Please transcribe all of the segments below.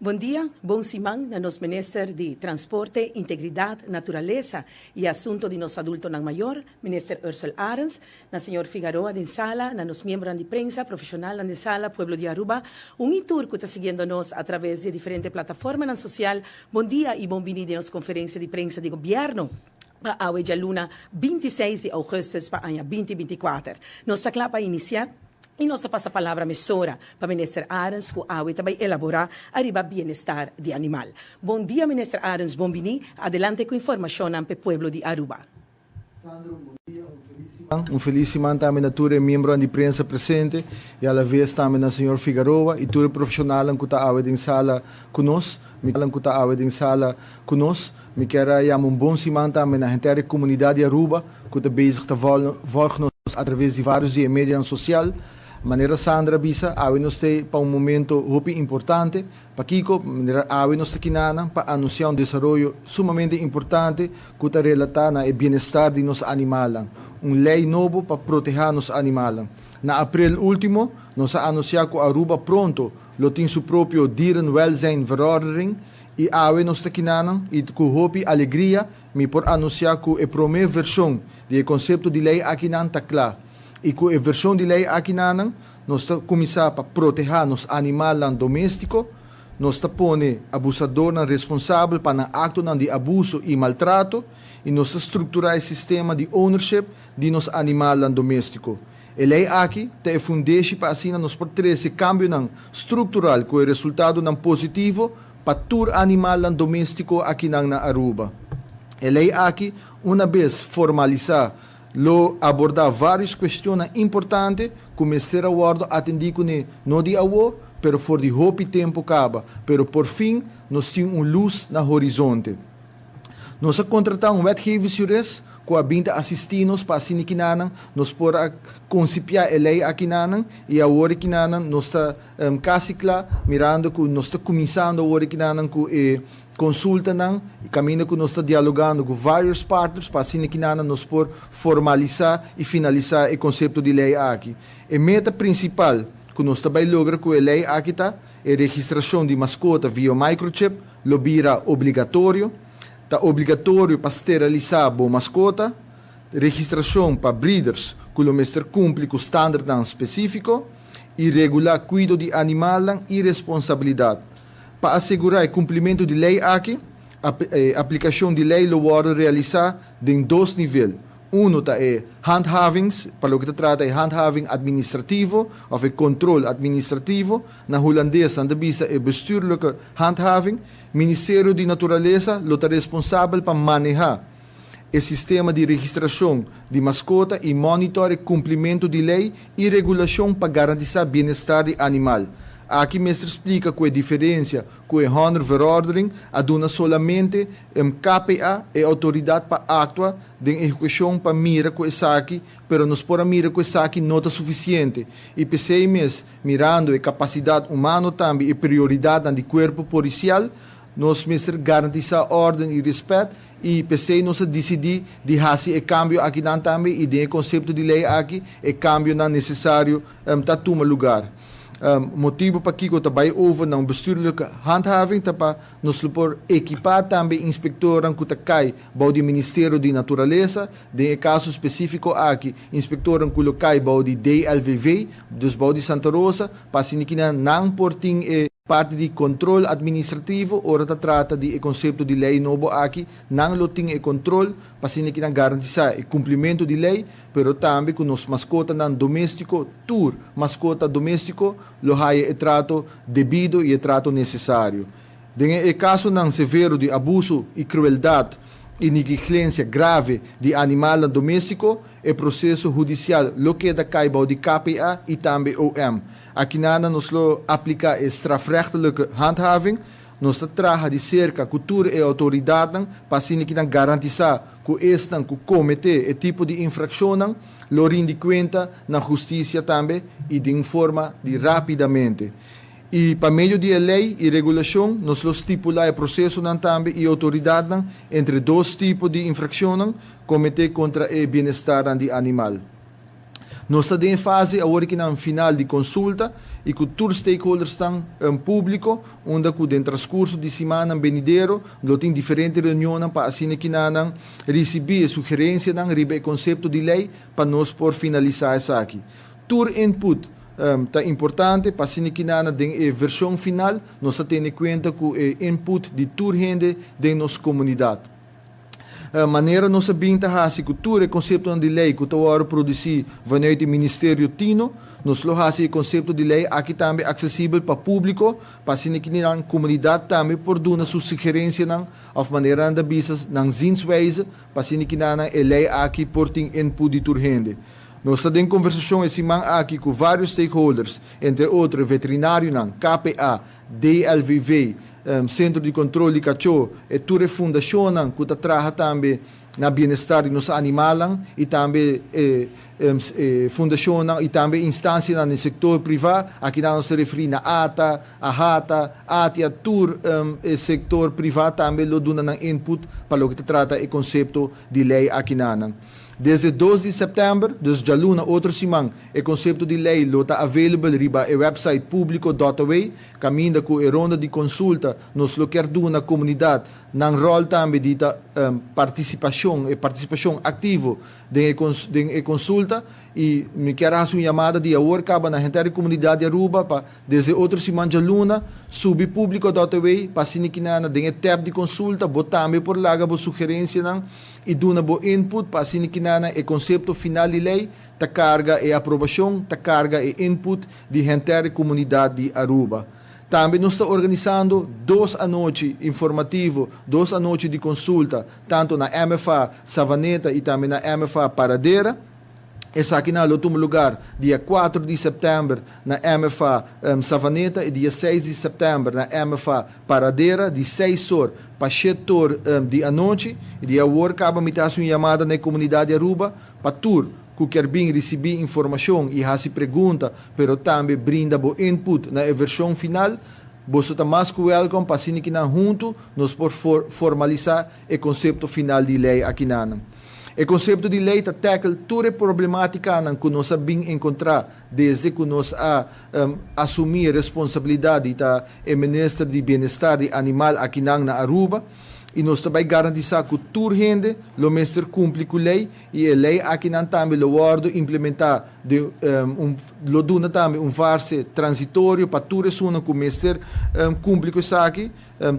Bon dia, bon siman na nos Minister di Transporte, Integridad, Naturalesa y Asunto di nos Adultonan Mayor, Minister Ursell Arends, na señor Figaroa den sala, na nos miembronan di prensa, profesionalnan den sala, pueblo di Aruba, un y tur cu ta siguiendo nos a traves di e diferente plataformanan social, bon dia y bon bini den nos conferencia di prensa di Gobierno pa awe djaluna 26 di augustus pa aña 2024. Nos ta cla pa inicia y nos ta pasa palabra mesora pa Minister Arends cu awe ta bay elabora ariba bienestar di animal. Bon dia, Minister Arends, bon bini. Adelante cu informacionnan p'e pueblo di Aruba. Sandro, bon dia, un feliz siman. Un feliz siman tambe na tur e miembronan di prensa presente y a la vez tambe na señor Figaroa y tur e profesionalnan cu ta awe den sala cu nos. Mi cu ta awe den sala cu nos. Mi kier a yama un bon siman tambe na henter e comunidad di Aruba cu ta bezig ta volg nos a traves di varios di e medianan social. Manera Sandra a bisa, awe nos ta pa un momento hopi importante. Pakico? Manera awe nos ta kinanan pa anuncia un desaroyo sumamente importante cu ta relata na e bienestar di nos animalnan. Un ley nobo pa proteha nos animalnan. Na april ultimo, nos a anuncia cu Aruba pronto lo tin su propio Dierenwelzijnverordening y awe nos ta kinanan y cu hopi alegria mi por anuncia cu e prome version di e concepto di ley akinan ta cla. Y cu e version di ley akinanan nos ta cuminsa pa proteha nos animalnan domestico, nos ta pone abusadornan responsabel pa nan actonan di abuso y maltrato y nos ta structura e sistema di ownership di nos animalnan domestico. E ley aki ta e fundeshi pa asina nos por trece cambionan structural cu e resultadonan positivo pa tur animalnan domestico akinan na Aruba. E ley aki, una bes formalisa, lo aborda varios cuestionnan importante cu mester a wordo atendi cune no di awo, pero for di hopi tempo caba, pero por fin nos tin un luz na horizonte. Nos a contrata un wetgevingsjurist cu a bin ta asisti nos pa asina kinanan nos por a concipia e ley akinanan y awor kinanan nos ta casi cla, mirando cu nos ta cuminsando awor kinanan cu e consultanan y caminda cu nos ta dialogando cu varios partners pa asina kinanan nos por formalisa y finalisa e concepto di ley aki. E meta principal cu nos ta bay logra cu e ley aki ta e registracion di mascota via microchip lo bira obligatorio, ta obligatorio pa sterilisa bo mascota, registracion pa breeders cu lo mester cumpli cu standardnan specifico y regula cuido di animalnan y responsabilidad. Pa asegura e cumplimento di ley aki, aplicacion di ley lo wordo realisa den dos nivel. Uno ta e handhavings, pa loke ta trata e handhaving administrativo of e control administrativo, na Hulandes nan ta bisa e bestuurlijke handhaving. Ministerio di Naturalesa lo ta responsabel pa maneha e sistema di registracion di mascota y monitor e cumplimento di ley y regulacion pa garantisa bienestar di animal. Aki mester splica cu e diferencia cu e hondenverordening a duna solamente KPA e autoridad pa actua den ehecucion pa mira cu esaki, pero nos por a mira cu esaki no ta suficiente. Y p'esey mes, mirando e capacidad humano tambe y prioridadnan di cuerpo policial, nos mester garantisa orden y respet y p'esey nos a dicidi di haci e cambio akinan tambe y den e concepto di ley aki e cambionan necesario ta tuma lugar. Motibo pakico ta bay over na un bestuurlijke handhaving ta pa nos lo por equipa tambe inspectornan cu ta cay bou di Ministerio di Naturalesa, den e caso specifico aki inspectornan cu lo cay bou di DLVV, dus bou di Santa Rosa, pa asina kinan nan por tin e parti di control administrativo ora ta trata di e concepto di ley nobo aki, nan lo tin e control pa asina kinan garantisa e cumplimento di ley, pero tambe cu nos mascotanan domestico, tur mascota domestico lo haya e trato debido y e trato necesario. Den e casonan severo di abuso y crueldad y negligencia grave di animalnan domestico, e proceso hudicial lo keda cay bou di KPA y tambe OM. Aki nos lo aplica e strafrechtelijke handhaving, nos ta traha di cerca cu tur e autoridadnan pa asina kinan garantisa cu esnan cu comete e tipo di infraccionnan lo rindi cuenta na husticia tambe y di forma di rapidamente. Y pa medio di ley y regulacion nos lo stipula e procesonan tambe y autoridadnan entre dos tipo di infraccionnan comete contra e bienestar di animal. Nos ta den e fase awor kinan final di konsulta i ku tur stakeholdersnan públiko, unda ku den transkurso di simannan benidero lo tin diferente reunionnan pa asina kinanan risibí e sugerensianan riba e konsepto di lei pa nos por finalisá esaki. Tur input ta importante pa asina kinanan den e vershon final nos ta tene kuenta ku e input di tur hende den nos komunidat. Manera nos a bin ta hasi ku tur e konseptonan di lei ku ta wòrdu produsí vanuit e Ministerio Tino, nos lo hasi e konsepto di lei aki tambe aksesibel pa públiko, pa asina ki nan komunidat tambe por duna su sugerensianan òf manera nan ta bisa nan zienswijze, pa asina ki nan e lei aki por tin input di tur hende. Nos ta den konversashon e siman aki ku vários stakeholders, entre otro e veterinarionan, KPA, DLVV, Sentro di Kontrol di Kachó, e tur e fundashonnan ku ta traha tambe na bienestar di nos animalnan i tambe e fundashonnan i tambe instansianan den sektor privá. Akinan nos ta referí na ata, AHATA, ATIA, tur e sektor privá tambe lo duna nan input pa loke ta trata e konsepto di lei akinanan. Desde dos di sèptèmber, dus djaluna otro siman, e konsepto di lei lo ta available riba e wèpsait públiko dotaway, kaminda ku e ronda di konsulta nos lo kier duna komunidat nan ròl tambe di ta partisipashon, e partisipashon aktivo den e den e konsulta. I mi kier hasi un yamada di awor kaba na henter e komunidat di Aruba pa desde otro siman djaluna subi públiko dotaway pa asina kinana den e tab di konsulta bo tambe por laga bo sugerensianan i duna bo input pa asina kinana e konsepto final di lei ta karga e aprobashon, ta karga e input di henter e komunidat di Aruba. Tambe nos ta organisando dos anochi informativo, dos anochi di konsulta, tantu na MFA Savaneta i tambe na MFA Paradera. Esakinan lo tuma lugar dia kuater di sèptèmber na MFA Savaneta i dia seis di sèptèmber na MFA Paradera di seis or pa shet or di anochi. I di awor kaba mi ta hasi un yamada na e komunidat di Aruba pa tur ku kier bin risibí informashon i hasi pregunta pero tambe brinda bo input na e vershon final. Boso ta mas ku wèlkòm pa asina kinan huntu nos por formalisá e konsepto final di lei akinanan. E konsepto di lei ta tackle tur e problemátikanan ku nos a bin enkontrá desde ku nos a asumí e responsabilidat di ta e minister di bienestar di animal akinan na Aruba i nos ta bai garantisá ku tur hende lo mester kumpli ku lei i e lei akinan tambe lo wòrdu implementá den un lo duna tambe un fase transitorio pa tur esunnan ku mester kumpli ku esaki.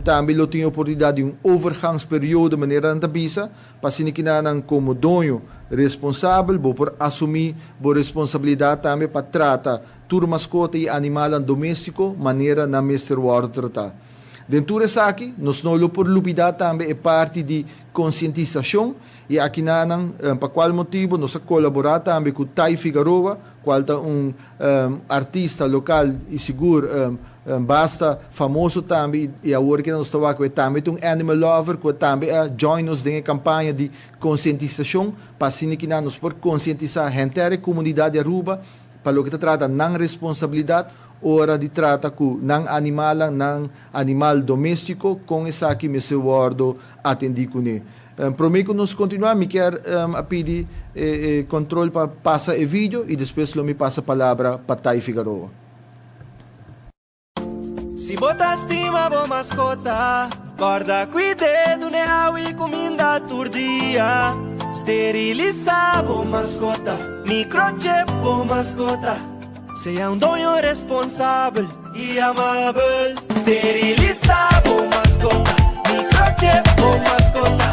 Tambe lo tin e oportunidat di un overgangsperiode manera nan ta bisa. Pa asina kinanan komo doño responsabel bo por asumí bo responsabilidat tambe pa trata tur maskota i animalnan doméstiko manera nan mester wòrdu tratá. Den tur esaki nos no lo por lubidá tambe e parti di konsientisashon i akinanan pa kual motibu nos a kolaborá tambe ku Tai Figaroa kual ta un artista lokal i sigur basta famoso tambe i awor ke nos ta wak ku e tambe ta un animal lover ku tambe a join nos den e kampaña di konsientisashon pa asina kinan nos por konsientisá henter e komunidat di Aruba pa loke ta trata nan responsabilidat ora di trata ku nan animalnan, nan animal doméstiko kon esaki mester wòrdu atendí kuné. Promé ku nos kontinuá mi kier a pidi e control pa pasa e video i despues lo mi pasa palabra pa Tai Figaroa. Si bo ta stima bo maskota, kòrda kuid'é, dun'é awa i kuminda tur dia. Sterilisá bo maskota, microchip bo maskota. Sea un doño responsabel i amabel. Sterilisá bo maskota, microchip bo maskota.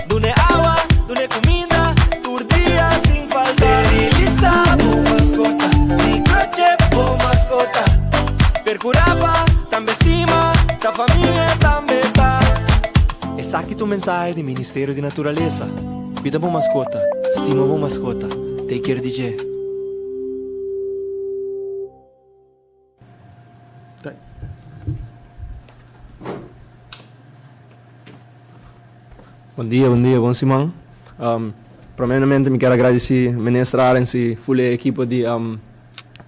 Dun'é awa, dun'é kuminda tur dia sin falta. Sterilisá bo maskota, microchip bo maskota. Perkurá pa tambe stima, ta famia tambe ta. Esaki ta un mensahe di Ministerio di Naturalesa. Kuida bo maskota, stima bo maskota, take care di dje. Bon dia, bon dia, bon siman. Um, primeramente mi kier agradeci Minister Arends y full e equipo di, um,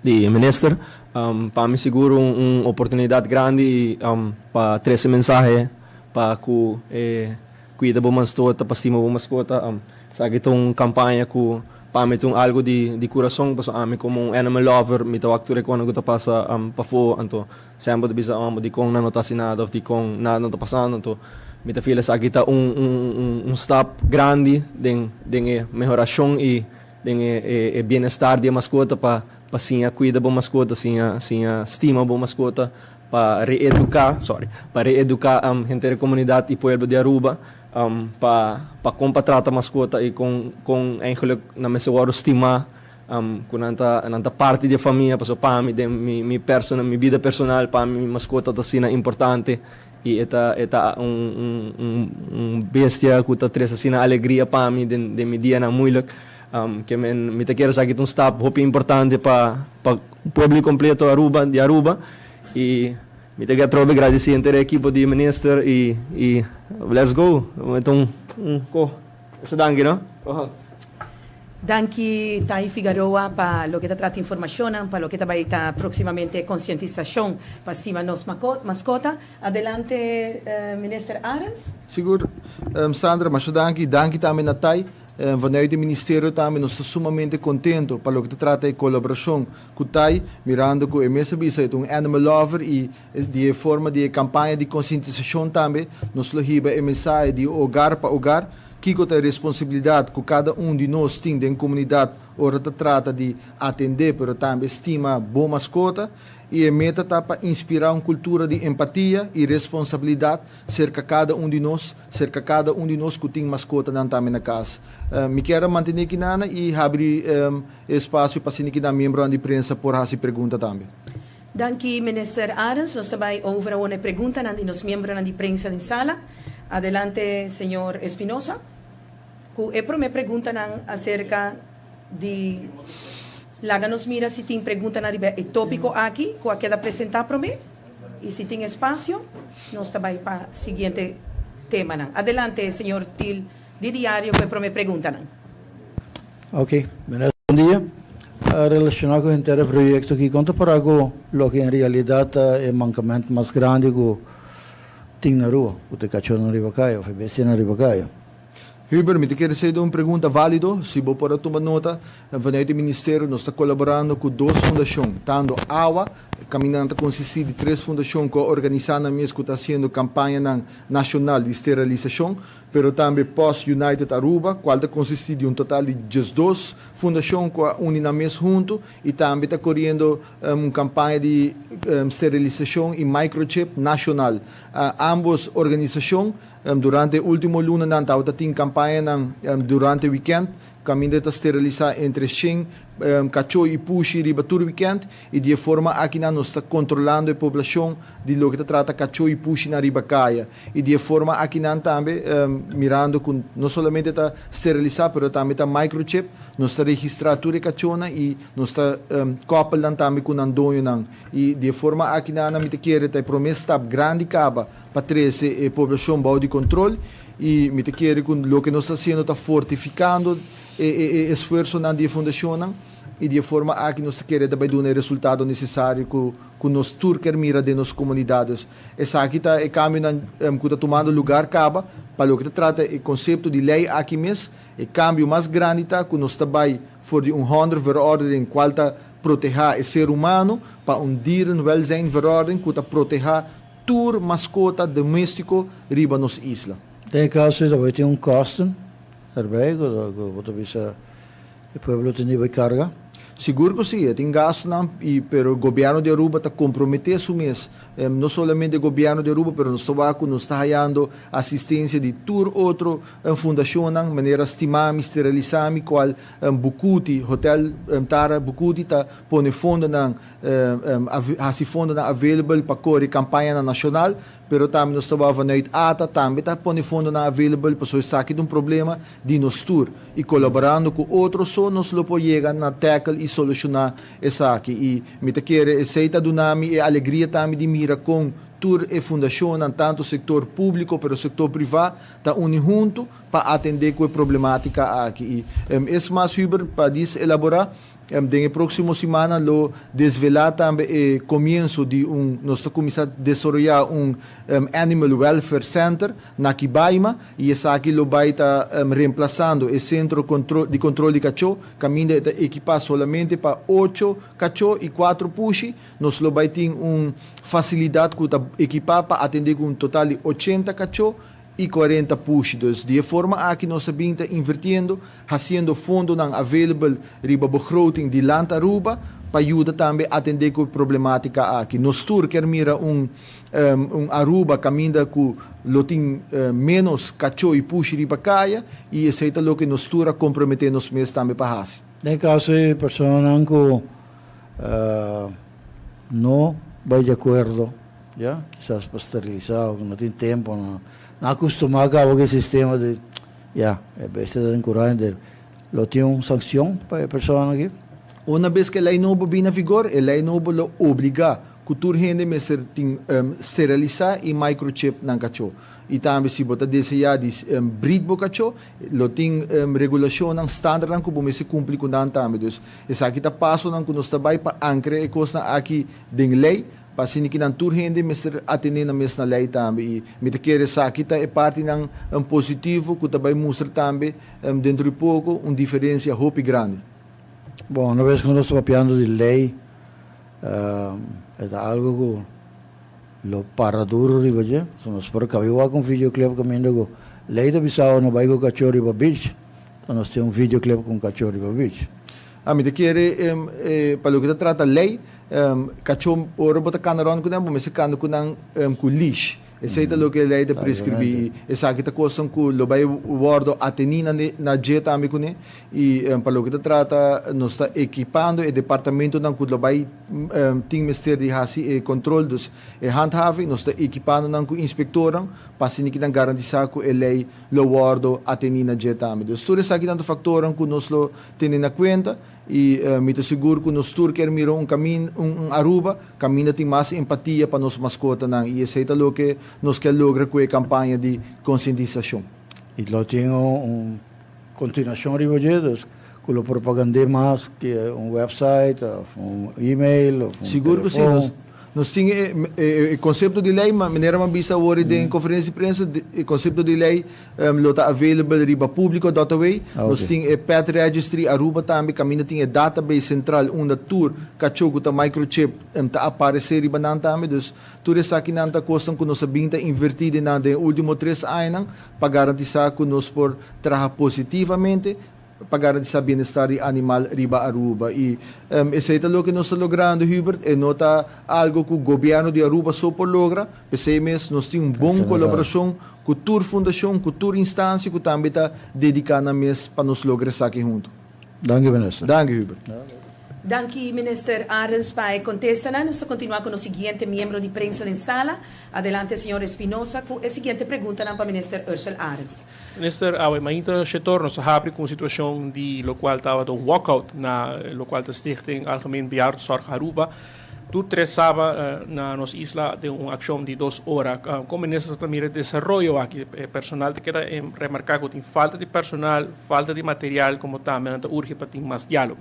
di Minister. Um, pa mi sigur un, un oportunidad grandi y um, pa trece mensahe pa cu e cuida bo mascota, pa stima bo mascota. Um, esaki ta un campaña cu. Pa mi ta un algo di curason, paso ami como un animal lover mi ta wak tur e cosnan cu ta pasa pafo, anto semper ta bisa homber dicon nan no ta haci nada of dicon nada no ta pasando. Anto mi ta feel esaki ta un un un stap grandi den den e mehoracion y den e e bienestar di e mascota, pa pa siña cuida bo mascota, siña siña stima bo mascota, pa reeduca, sorry, pa reeduca henter e comunidad y pueblo di Aruba pa pa con pa trata mascota y con con eigenlijk nan mester wordo stima, cu nan ta nan ta parti di e famia, pasobra pa mi den mi mi persona mi bida personal, pa mi mi mascota ta asina importante y e ta e ta un un un un bestia cu ta trece asina alegria pa mi den den mi dianan moeilijk, ke men mi ta kere esaki ta un stap hopi importante pa pa pueblo completo Aruba di Aruba y mi ta atrobe gradeci henter e ekipo di minister y y let's go. E ta un un ko Eso danki no. Danki Tai Figaroa pa loke ta trata informacionnan pa loke ta bay ta proximamente concientisacion pa stima nos mascota. Adelante Minister Arends. Sigur Sandra, masha danki. Danki tambe na Tai. Vanuit e ministerio tambe nos ta sumamente contento pa loke ta trata e colaboracion cu Tai, mirando cu e mes a bisa e ta un animal lover y di e forma di e campaña di concientisacion tambe nos lo hiba e mensahe di hogar pa hogar, kico ta e responsabilidad cu cada un di nos tin den comunidad ora ta trata di atende pero tambe stima bo mascota. Y e meta ta pa inspira un cultura di empatia y responsabilidad serka kada un di nos, serka kada un di nos ku tin maskotanan tambe na kas. Mi kier a mantené kinana i habri e espasio pa asina kinan miembronan di prensa por hasi pregunta tambe. Danki Minister Arends. Nos ta bai over awor na e preguntanan di nos miembronan di prensa den sala. Adelante señor Espinosa ku e promé preguntanan aserka di. Laga nos mira si tin preguntanan riba e tópiko aki ku a keda presentá promé, i si tin espasio, nos ta bai pa siguiente temanan. Adelante, señor Thiel di Diario ku e promé preguntanan. Ok, Minister, bon dia. Relashoná ku henter e proyekto aki, kon ta pará ku loke en realidat ta e mankament mas grandi ku tin na rua, ku ta e kachónan riba kaya òf e bestianan riba kaya? Huber, mi ta kere sey un pregunta válido, si bo por a tuma nota, vanuit e ministerio nos ta kolaborando ku dos fundashon, tanto awa, kaminda nan ta konsistí di tres fundashon ku a organisá nan mes ku ta hasiendo kampañanan nashonal di steralisashon, pero tambe Paws United Aruba, kual ta konsistí di un total di 12 fundashon ku a uni nan mes huntu i tambe ta koriendo un kampaña di steralisashon i microchip nashonal. Ambos organisashon Durante e último lunanan tabata tin kampañanan durante wikènt kaminda ta sterilisá entre 100 kachó i pushi riba tur wikènt i di e forma akinan nos ta kontrolando e poblashon di loke ta trata kachó i pushinan riba kaya i di e forma akinan tambe mirando ku no solamente ta sterilisá pero tambe ta microchip nos ta registrá tur e kachónan i nos ta kòpel nan tambe ku nan doñonan i di e forma akinan mi ta kere ta e promé stap grandi kaba pa trese e poblashon bou di kontrol i mi ta kere ku loke nos ta hasiendo ta fortifikando e e esfuersonan di e fundashonnan i di e forma aki nos ta kere ta bai duna e resultado nesesario ku ku nos tur ker mira den nos komunidat. Dus esaki ta e kambionan ku ta tumando lugar kaba pa loke ta trata e konsepto di lei aki mes. E kambio mas grandi ta ku nos ta bai for di un hondenverordening kual ta protehá e ser humano pa un dierenwelzijnverordening ku ta protehá tur maskota doméstiko riba nos isla. Den e kaso ei ta bai tin un kòsten erbij ku bo ta bisa e pueblo tin di bai karga? Sigur ku si, e tin gastunan i pero gobièrnu di Aruba ta komprometé su mes, no solamente gobièrnu di Aruba pero nos ta wak ku nos ta hayando asistensia di tur otro fundashonnan manera Stimami, Sterilisami kual Bucuti, Hotel Tara Bucuti ta pone fondonan hasi fondonan available pa kore kampañanan nashonal, pero tambe nos ta wou vanuit ata tambe ta pone fondonan available pasobra esaki ta un problema di nos tur i kolaborando ku otro so nos lo por yega na tackle i solushoná esaki i mi ta kere esei ta duna mi e alegria tambe di mira kon tur e fundashonnan tantu sektor públiko pero sektor privá ta uni huntu pa atendé ku e problematika aki i es mas Hubert pa dis elaborá. Den e próksimo simannan lo desvelá tambe e komienso di un, nos ta kuminsá desaroyá un Animal Welfare Center na Kibaima i esaki lo bai ta remplasando e sentro di kontrol di kachó kaminda e ta ekipá solamente pa ocho kachó i kuatro pushi. Nos lo bai tin un fasilidat ku ta ekipá pa atendé ku un total di 80 kachó i 40 pushi. Dus di e forma aki nos a bin ta invertiendo, hasiendo fondonan available riba begroting di Land Aruba pa yuda tambe atende ku e problematika aki. Nos tur kier mira un un Aruba kaminda ku lo tin menos kachó i pushi riba kaya i esei ta loke nos tur a kompromete nos mes tambe pa hasi. Den kaso e personanan ku no bai di akuerdo Ya, kisas pa sterilisa o no tin tempo, no no a custuma caba cu e sistema di, ya, e bestia ta den cura henter. Lo tin un sancion pa e persona aki? Una bes cu e ley nobo bin na vigor, e ley nobo lo obliga cu tur hende mester tin sterilisa y microchip nan cacho. Y tambe si bo ta desea di breed bo cacho, lo tin regulacionnan, standardnan cu bo mester cumpli cu nan tambe. Dus esaki ta pasonan cu nos ta bay pa ancra e cosnan aki den ley. Pa asina ki nan tur hende mester atendé nan mes na lei tambe i mi ta kere esaki ta e partinan positivo ku ta bai mustra tambe dentro di poko un diferensia hopi grandi. Bon, una bes ku nos ta papiando di lei e ta algu ku lo para duro riba dje. So nos por kabi wak un videoclip kaminda ku lei ta bisa bo no bai ku kachó riba beach, ta nos tin un videoclip ku un kachó riba beach. Mi ta kere pa loke ta trata lei, Kachó ora bo ta kanda rònt ku nan, bo mester kanda ku nan ku leash. Esei ta loke e lei ta preskribí. I esaki ta kosnan ku lo bai wòrdu atení na dje tambe kuné. I pa loke ta trata nos ta ekipando e departamentonan ku lo bai tin mester di hasi e kontrol, dus e handhaving, nos ta ekipando nan ku inspektornan pa asina ki nan garantisá ku e lei lo wòrdu atení na dje tambe. Dus tur esakinan ta faktornan ku nos lo tene na kuenta. I mi ta sigur ku nos tur kier mira un kamin, un Aruba kaminda tin mas empatia pa nos maskotanan i esei ta loke nos kier logra ku e kampaña di konsientisashon. I lo tin un kontinuashon riba dje, dus ku lo propagand'é mas ke un website òf un email òf un Sigur ku si. telefon. Nos tin e konsepto di lei, manera mi a bisa awor den konferensia di prensa, e konsepto di lei Lo ta available riba publico dot away. Nos tin e Pet Registry Aruba tambe caminda tin e database central unda tur cacho cu ta microchip ta aparece riba nan tambe. Dus tur esakinan ta cosnan cu nos a bin ta inverti den nan den e ultimo tres añanan pa garantisa cu nos por traha positivamente pa garantisá bienestar di animal riba Aruba. I esei ta loke nos ta logrando, Hubert. E no ta algo ku gobièrnu di Aruba so por logra. P'esei mes nos tin un bon kolaborashon ku tur fundashon, ku tur instansia ku tambe ta dediká nan mes pa nos logra esaki huntu. Danki, Minister. Danki, Hubert. Danki, Minister Arends, pa e kontestanan. Nos ta kontinuá ku nos siguiente miembro di prensa den sala. Adelante, señor Espinosa, ku e siguiente preguntanan pa Minister Ursell Arends. Minister, awe mainta Shetor nos a habri cu un situacion di locual tabata un walkout na locual ta Stichting Algemeen Bejaardenzorg Aruba. Tur tres saba na nos isla den un accion di dos ora. Con minister ta mira e desaroyo aki? E personal ta keda remarca cu tin falta di personal, falta di material como tambe nan ta urgi pa tin mas dialogo.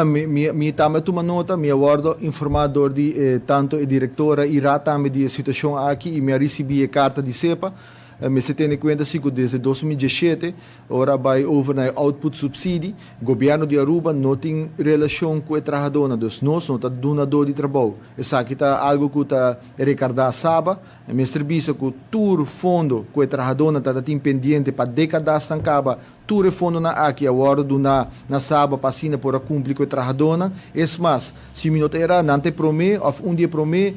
Mi tambe a tuma nota, mi a wordo informa door di tanto e directora y raad tambe di e situacion aki y mi a ricibi e carta di SEPA. Mester tene kuenta si ku desde 2017, ora a bai over na e output subsidie, gobièrnu di Aruba no tin relashon ku e trahadónan. Dus nos no ta dunadó di trabou. Esaki ta algu ku ta rekardá Saba. Mester bisa ku tur fondo ku e trahadónan ta ta tin pendiente pa dékadasnan kaba Tur e fondonan aki a wòrdu duná na Saba pa asina por a kumpli ku e trahadónan. Es mas, si mi no ta erá, nan ta e promé òf un di e promé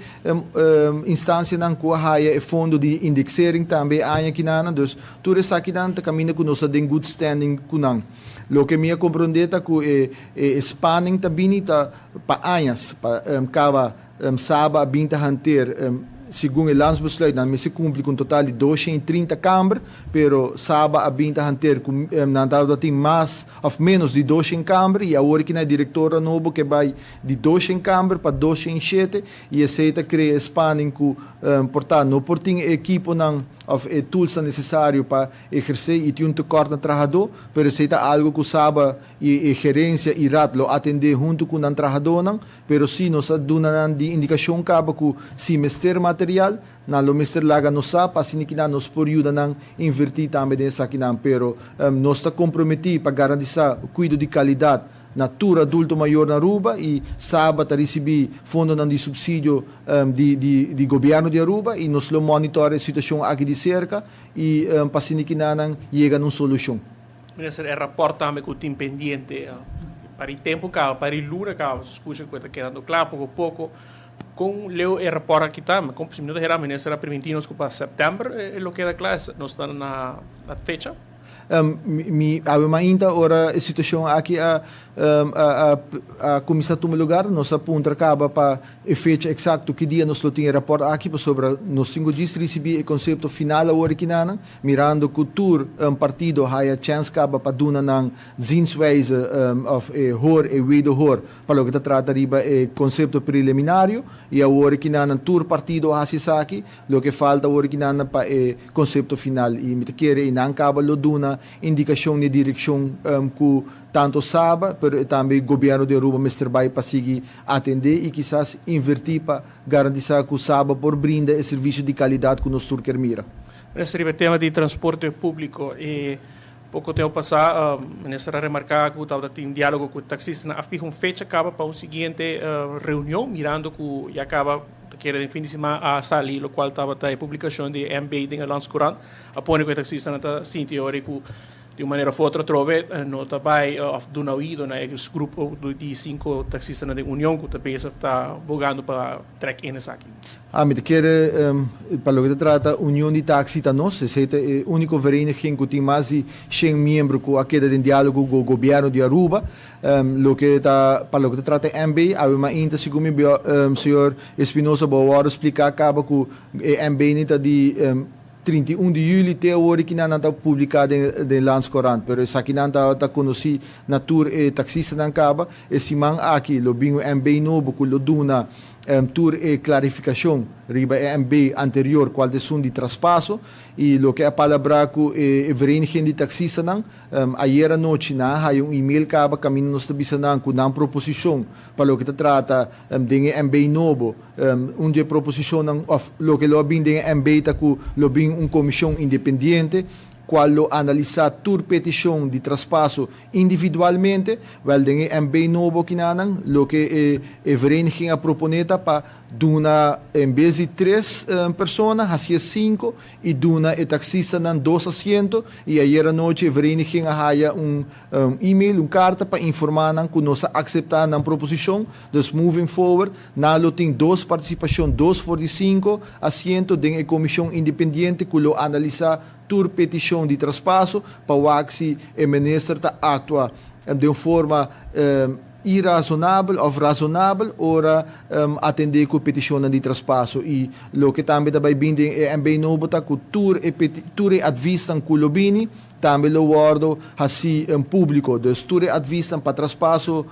instansianan ku a haya e fondo di indexering tambe e aña kinanan. Dus, tur esakinan ta kaminda ku nos ta den good standing ku nan. Loke mi a komprondé ta ku e e spanning ta bini ta pa añas, pa kaba Saba a bin ta hanter. Segun e landsbesluit nan mester cumpli cu un total di 230 kamber, pero Saba a bin ta hanteer cu nan tabata tin mas of menos di 200 kamber y awor aki na e directora nobo ke bay di 200 kamber pa 207 y esey ta crea e spanning cu por ta no por tin e ekiponan of e toolsnan necesario pa eherce y tin un tekort na trahador, pero esey ta algo cu Saba y e gerencia y raad lo atende hunto cu nan trahadornan. Pero si nos a duna nan di indikashon kaba ku si mester material, nan lo mester laga nos sa pa asina kinan nos por yuda nan invertí tambe den esakinan. Pero nos ta komprometí pa garantisá kuido di kalidat na tur adulto mayor na Aruba i Saba ta risibí fondonan di supsidio di di di gobièrnu di Aruba i nos lo monitor e situashon aki di serka i pa asina kinan nan yega na un solushon. Minister, e rapport tambe cu tin pendiente para e tempo caba, para e luna caba, scucha cu e ta kedando cla poco poco. Con leu e rapport aki ta? Con si mi no ta hera, minister a priminti nos cu pa september e lo keda cla, nos ta na fecha? Mi awe mainta ora e situacion aki a a cuminsa tuma lugar, nos a puntra caba pa e fecha exacto ki dia nos lo tin e rapport aki, pasobra nos tin cu djis ricibi e concepto final awor aki nanan. Mirando cu tur partido haya chens caba pa duna nan zienswijze of e hoor e wederhoor pa loke ta trata riba e concepto preliminario y awor ki nan tur partido a haci esaki, loke falta awor ki nan pa e concepto final y mi ta kere y nan caba lo duna indicacion di direccion cu tanto Saba pero tambe gobierno di Aruba mester bay pa sigui atende y kisas inverti pa garantisa cu Saba por brinda e servicio di calidad cu nos tur kier mira. Minister, riba e tema di transporte públiko e poko tempu pasá minister a remarká ku tabata tin diálogo ku taksistanan. A fiha un fecha kaba pa un siguiente reunion mirando ku ya kaba ta kere den fin di siman a sali lokual tabata e publikashon di e MB den e Landscourant a pone ku e taksistanan ta sinti ora ku Di un manera of otro atrobe no ta bai of duna oido na e grupo di sinku taksistanan den union ku ta bezig ta bogando pa trek in esaki. Ami ta kere pa loke ta trata union di taksi ta nos, esei ta e uniko vereniging ku tin mas di shen miembro ku a keda den dialogo ku gobièrnu di Aruba. Loke ta pa loke ta trata e MB, awe mainta segun mi señor Espinosa bo a wòrdu spliká kaba ku e MB ni ta di 31 di juli te awor kinan nan ta publica den Landscourant, pero esakinan ta conoci na tur e taxistanan caba. E siman aki lo bin un MB nobo cu lo duna tur e clarificacion riba e MB anterior cual ta esun di traspaso y loke a palabra cu e vereniging di taxistanan. Ayer anochi nan a haya un email caba caminda nos ta bisa nan cu nan proposicion pa loke ta trata den e MB nobo. Un di e proposicionnan of loke lo a bin den e MB ta cu lo bin un comision independiente cual lo analisa tur peticion di traspaso individualmente. Wel den e MB nobo kinanan loke e vereniging a propone ta pa duna en bes di tres persona hacié cinco y duna e taxistanan dos asiento y ayer anochi e vereniging a haya un email, un carta pa informa nan cu nos a acepta nan proposicion, dus moving forward nan lo tin dos participacion, dos for di cinco asiento den e comision independiente cu lo analisa tur peticion di traspaso pa wak si e minister ta actua den un forma Irazonabel of razonabel ora atendé ku petishonnan di traspaso i loke tambe ta bai bin den e MB nobo ta ku tur e tur e advisnan ku lo bini tambe lo wòrdu hasí públiko. Dus tur e advisnan pa traspaso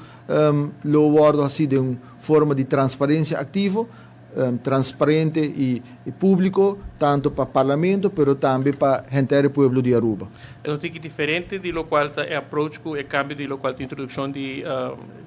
lo wòrdu hasí den un forma di transparensia aktivo. Transparente y publico tanto pa Parlamento pero tambe pa henter e pueblo di Aruba. E ta un tiki diferente di locual ta e approach cu e cambio di locual ta introduccion di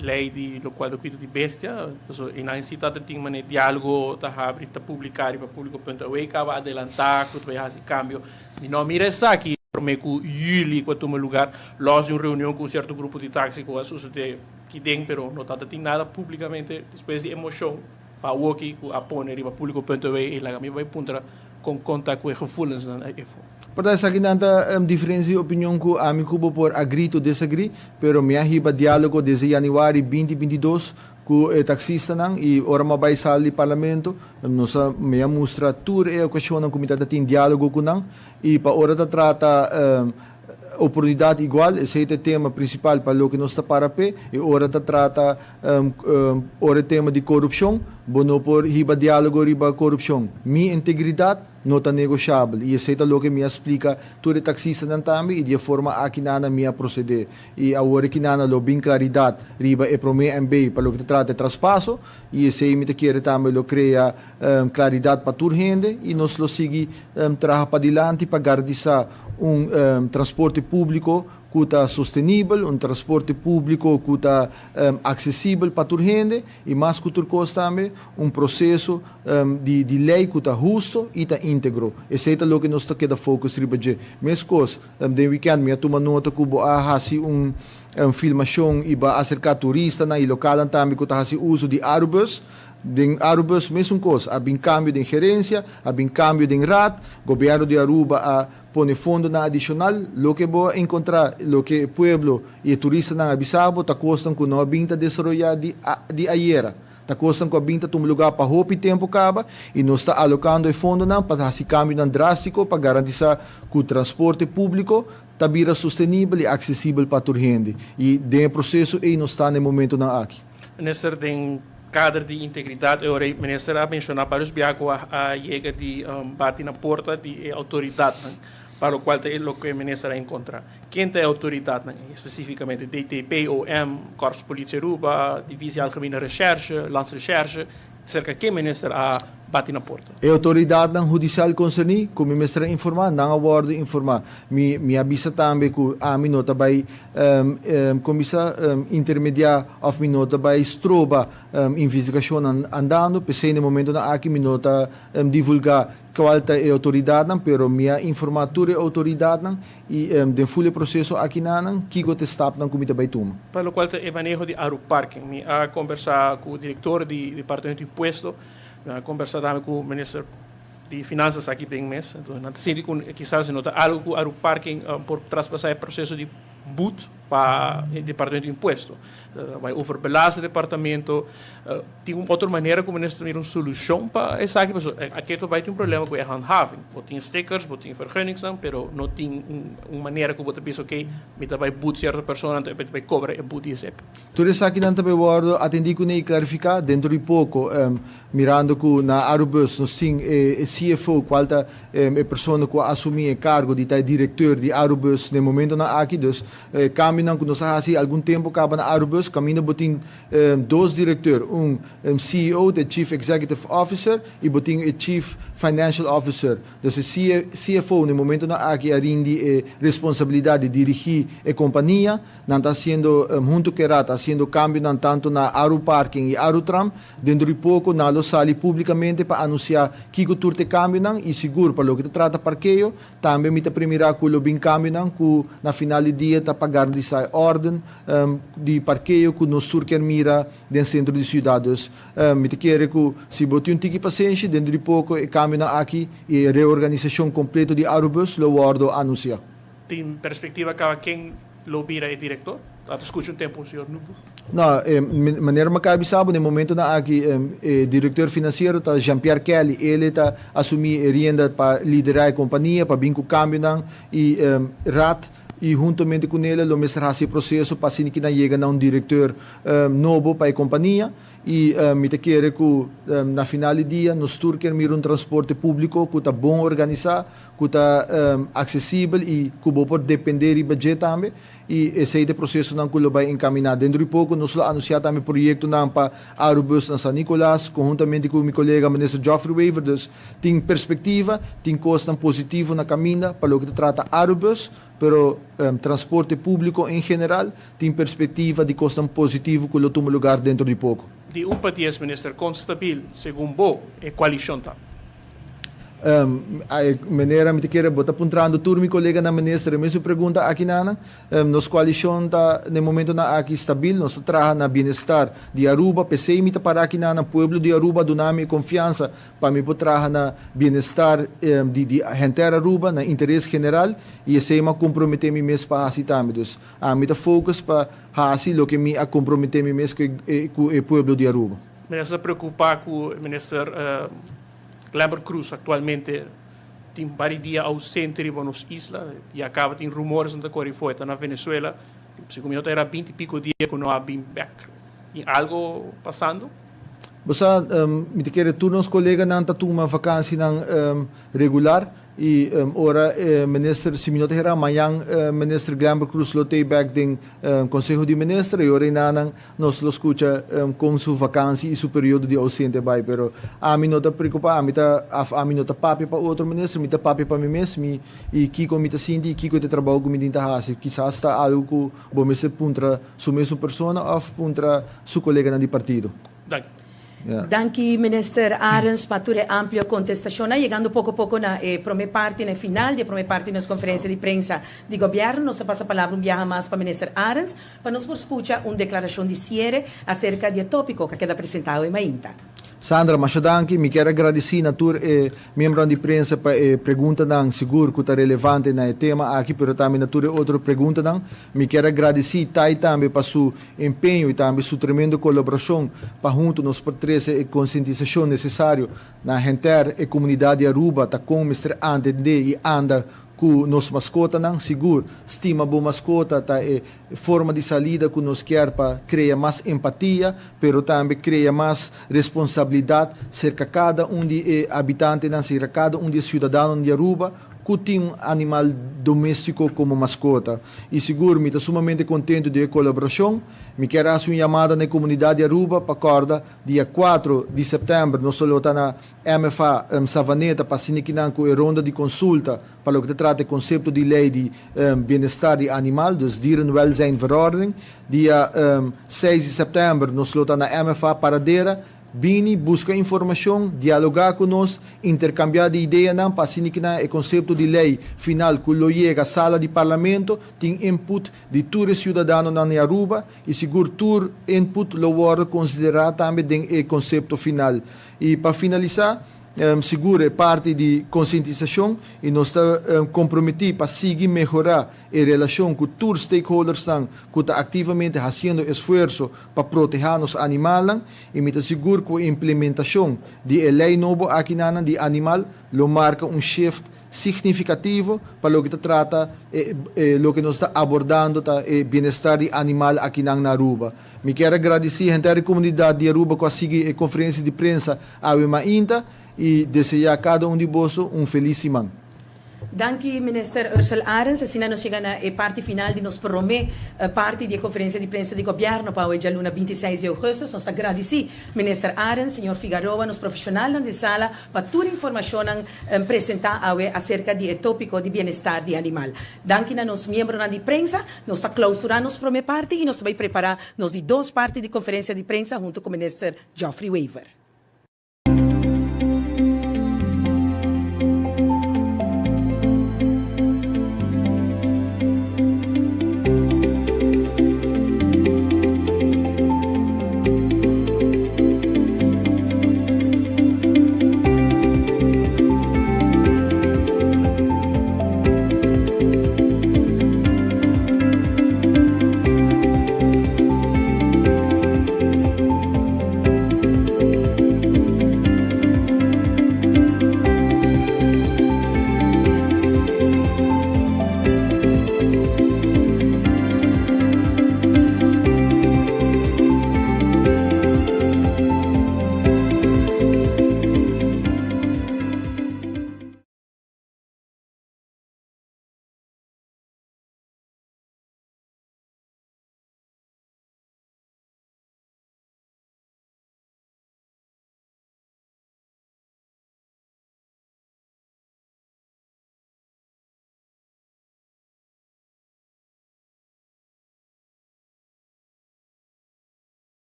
ley di locual ta cuido di bestia. Pasobra einan si ta tin manera dialogo ta habri ta publica riba publico punto awey caba adelanta cu ta bay haci cambio. Mi no a mira esaki prome cu juli cu a tuma lugar los di un reunion cu un cierto grupo di taxi cu a sucede kiden pero no ta tin nada publicamente despues di e mocion. Pa awoki ku a pone riba Público punto awe i laga mi bai puntra kon kon ta ku e gevoelensnan efo. Por ta esakinan ta diferencia di opinion ku ami ku bo por agree to disagree, pero mi a hiba dialogo desde januari 2022 ku e taxistanan i ora mi a bai sala di parlamento nos a mi a mustra tur e ocasionnan ku mi tabata tin dialogo ku nan i pa ora ta trata Oportunidat igual, esei ta e tema prinsipal pa loke nos ta para p'e, i ora ta trata ora e tema di korupshon, Bo no por hiba dialogo riba corupcion. Mi integridad no ta negociabel y esey ta loke mi a splica tur e taxistanan tambe y di e forma aki nana mi a procede. Y awor aki nana lo bin claridad riba e prome MB pa loke ta trata e traspaso y esey mi ta kere tambe lo crea claridad pa tur hende y nos lo sigui traha padilanti pa garantisa un transporte publico cu ta sostenibel, un transporte publico cu ta accesibel pa tur hende y mas cu tur cos tambe un proceso di ley cu ta husto y ta integro. Esey ta loke nos ta keda focus riba dje. Mescos, den weekend mi a tuma nota cu bo a haci un filmacion y bo a acerca turistanan y localnan tambe cu ta haci uso di Arubus. Den Arubus mesun cos, a bin cambio den gerencia, a bin cambio den raad, gobierno di Aruba a pone fondonan adicional. Loke bo a encontra, loke e pueblo y e turistanan a bisa bo, ta cosnan cu no a bin ta desaroya di ayera. Ta cosnan cu a bin ta tuma lugar pa hopi tempo caba y nos ta alocando e fondonan pa haci cambionan drastico pa garantisa cu transporte publico ta bira sostenibel y accesibel pa tur hende. Y den e proceso ey nos ta na e momentonan aki. Minister, den kader di integridat e ora ei minister a menshoná vários biaha ku a yega di bati na porta di e outoridatnan, pa lokual ta e loke minister a enkontrá. Ken ta e outoridatnan ei spesífikamente? DTP, OM, Korps Politie Aruba, Divisie Algemene Recherche, Landsrecherche? Serka ken minister a bati na porta? E outoridatnan hudisial konserní ku mi mester a informá, nan a wòrdu informá. Mi a bisa tambe ku ami no ta bai kon bisa, intermediá òf mi no ta bai stroba investigashonnan andando. P'esei na e momentonan aki mi no ta divulgá kual ta e outoridatnan, pero mi a informá tur e outoridatnan i den ful e proseso akinanan kiko ta e stapnan ku mi ta bai tuma. Pa lokual ta e maneho di Aruparking, mi a kombersá ku direktor di Departamento di Impuesto, mi a kombersá tambe ku Minister di Finanzas aki den mes. Entonces nan ta sinti ku kisas no ta algu ku Aruparking por traspasá e proseso di boet pa e Departamento di Impuesto. Bai overbelast e departamento. Tin un otro manera ku minister ta mira un solushon pa esaki? Pasobra aki ta bai tin un problema ku e handhaving. Bo tin stickers, bo tin vergunningsnan, pero no tin un manera ku bo ta bisa oke, mi ta bai boet sierto persona, anto mi ta bai kobra e boet di esei. Tur esakinan ta bai wòrdu atendí kuné i klarifiká dentro di poko. Mirando ku na Arubus nos tin e CFO kual ta e persona ku a asumí e kargo di ta e direkteur di Arubus den momentonan aki. Dus e kambionan ku nos a hasi algun tempu kaba na Arubus kaminda bo tin dos direkteur, un CEO, ta e Chief Executive Officer, i bo tin e Chief Financial Officer. Dus e CFO na e momentonan aki a rindi e responsabilidat di dirigí e kompania. Nan ta hasiendo hunto ku e rat, ta hasiendo kambionan tantu na Aruparking i Arutram. Dentro di poko nan lo sali públikamente pa anunsiá kiko tur ta e kambionan i sigur pa loke ta trata parkeo, tambe mi ta premirá ku lo bin kambionan ku na final di dia ta pa garantisá e órden di parkeo ku nos tur kier mira den sentro di siudat. Dus mi ta kere ku si bo tin un tiki pasenshi, dentro di poko e kambionan aki i e reorganisashon kompleto di Arubus lo wòrdu anunsiá. Tin perspektiva kaba ken lo bira e direktor? A ta skucha un tempu señor Nubu. No, e manera mi a kaba bisa bo, na e momentonan aki e direktor finansiero ta Jean Pierre Kelly. El ta asumí e rienda pa liderá e kompania, pa bin ku kambionan i raad i huntamente ku nel lo mester hasi e proseso pa asina ki nan yega na un direktor nobo pa e kompania. I mi ta kere ku na final di dia nos tur kier mira un transporte públiko ku ta bon organisá, ku ta aksesibel i ku bo por dependé riba dje tambe. I esei ta e prosesonan ku lo bai enkaminá. Dentro di poko nos lo anunsiá tambe proyektonan pa Arubus na San Nicolas, konhuntamente ku mi kolega Minister Geoffrey Wever. Dus tin perspektiva, tin kosnan positivo na kaminda pa loke ta trata Arubus, pero transporte públiko en general tin perspektiva di kosnan positivo ku lo tuma lugar dentro di poko. Di un pa dies, Minister, kon stabil, segun bo, e koalishon ta? Manera mi ta kere bo ta puntrando tur mi koleganan minister e mesun pregunta aki nana. Nos koalishon ta na e momentonan aki stabil, nos ta traha na bienestar di Aruba, p'esei mi ta para aki nana, pueblo di Aruba a duna mi e konfiansa pa mi por traha na bienestar di di henter Aruba, na interes general, i esei mi a komprometé mi mes pa hasi tambe. Dus ami ta focus pa hasi loke mi a komprometé mi mes ku e pueblo di Aruba. Minister ta preocupa cu minister Glenbert Croes actualmente tin vari dia ausente riba nos isla. Ya caba tin rumores nan ta core for e ta na Venezuela. Segun mi no ta era binti pico dia cu no a bin bek. Tin algo pasando? Bo sa, mi ta kere tur nos coleganan ta tuma vakansinan regular y ora minister, si mi no ta hera, mañan minister Glenbert Croes lo tey bek den Conseho di Minister y ora enanan nos lo scucha con su vakansi y su periodo di ausente bay. Pero ami no ta preocupa, ami ta, af ami no ta papia pa otro minister, mi ta papia pa mi mes, mi y kico mi ta sinti y kico ta e trabou cu mi tin ta haci. Kisas ta algo cu bo mester puntra su mesun persona of puntra su coleganan di partido. Danki. Danki Minister Arends pa tur e amplio contestacionnan. Yegando poco poco na e prome parti, na e final di e prome parti di nos conferencia di prensa di Gobierno, nos ta pasa palabra un biaha mas pa Minister Arends pa nos por scucha un declaracion di ciere acerca di e topico cu a keda presenta awe mainta. Sandra, masha danki. Mi kier a gradisí na tur e miembronan di prensa pa e preguntanan sigur ku ta relevante na e tema aki, pero tambe na tur e otro preguntanan. Mi kier a gradisí Tai tambe pa su empeño i tambe su tremendo kolaborashon pa huntu nos por trese e konsientisashon nesesario na henter e komunidat di Aruba ta kon mester atendé i anda ku nos maskotanan. Sigur, stima bo maskota ta e forma di salida ku nos kier pa krea mas empatia, pero tambe krea mas responsabilidat serka kada un di e habitantenan, serka kada un di e siudadanonan di Aruba ku tin un animal doméstiko komo maskota. I sigur mi ta sumamente kontentu di e kolaborashon. Mi kier hasi un yamada na e komunidat di Aruba pa kòrda dia kuatro di sèptèmber nos lo ta na MFA Savaneta pa asina kinan ku e ronda di konsulta pa loke ta trata e konsepto di lei di bienestar di animal, dus dierenwelzijnverordening. Dia seis di sèptèmber nos lo ta na MFA Paradera. Bini, buska informashon, dialogá ku nos, interkambiá di ideanan pa asina kinan e konsepto di lei final ku lo yega sala di Parlamento tin input di tur e siudadanonan di Aruba i sigur tur input lo wòrdu konsiderá tambe den e konsepto final. I pa finalisá, sigur e parti di konsientisashon i nos ta komprometí pa sigui mehorá e relashon ku tur stakeholdersnan ku ta aktivamente hasiendo esfuerso pa protehá nos animalnan i mi ta sigur ku e implementashon di e lei nobo akinanan di animal lo marka un shift signifikativo pa loke ta trata e loke nos ta abordando ta e bienestar di animal akinan na Aruba. Mi kier a gradisí henter e komunidat di Aruba ku a sigui e konferensia di prensa awe mainta i deseá kada un di boso un felis siman. Danki Minister Ursell Arends. Asina nos yega na e parti final di nos prome parti di e konferensia di prensa di Gobièrnu pa awe djaluna 26 di ougùstùs. Nos ta gradisí Minister Arends, señor Figaroa, nos profeshonalnan di sala pa tur informashonnan presentá awe aserka di e tópiko di bienestar di animal. Danki na nos miembronan di prensa. Nos ta klausurá nos prome parti i nos ta bai prepará nos di dos parti di konferensia di prensa huntu ku Minister Geoffrey Wever.